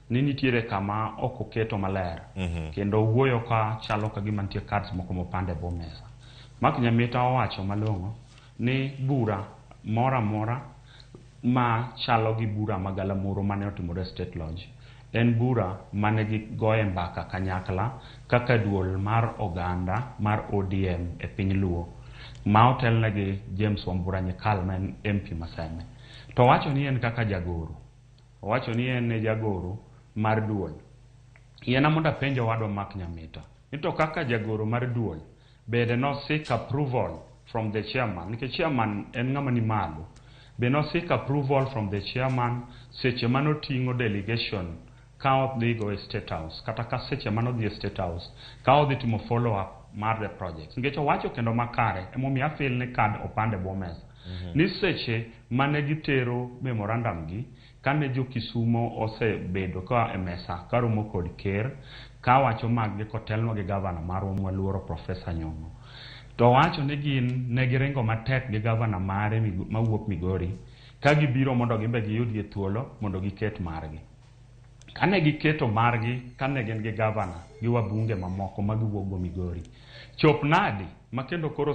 Ni nitiere kama ok oketo maler kendo wuoyo ka chalo ka gima nitie cards moko mopande e bwo mesa. Mark Nyamita owacho malong'o ni bura moro amora ma chalo gi bura ma galamoro mane otimore e State Lodge en bura mane gigoye mbaka kanyakla kaka duol mar oganda mar ODM e piny Luo ma otelne gi James Wambura Nyikal, ma en MP Maseme. To owacho ni en kaka jagoro, owacho ni en e jagoro mar duol. Yiena mondo apenj owadwa Mark Nyamita ni to kaka jagoro mar duol, bende no seek approval from the chairman, nikech chairman en ng'ama ni malo? Be no seek approval from the chairman seche manoting'o delegation ka odhigo e State House, kata ka seche manodhi e State House ka odhi timo follow up mar the project? Nikech owacho kendo makare, emomiyo afeel ni card opande bwo mesa, ni seche mane gitero memorandum gi kane jo Kisumo osebedo ka e mesa karomo kod ker kawacho mag gi kotelnwa gi gavana marwa mwaluoro, Profesa Nyong'o, to owacho ni gin ne giringo matek gi gavana mare mawuok Migori ka gibiro mondo gimbe giyud gi thuolo mondo giket margi. Kane giketo margi, kane gin gi gavana gi wabunge mamoko ma giwuok go Migori, chop nadi ma kendo koro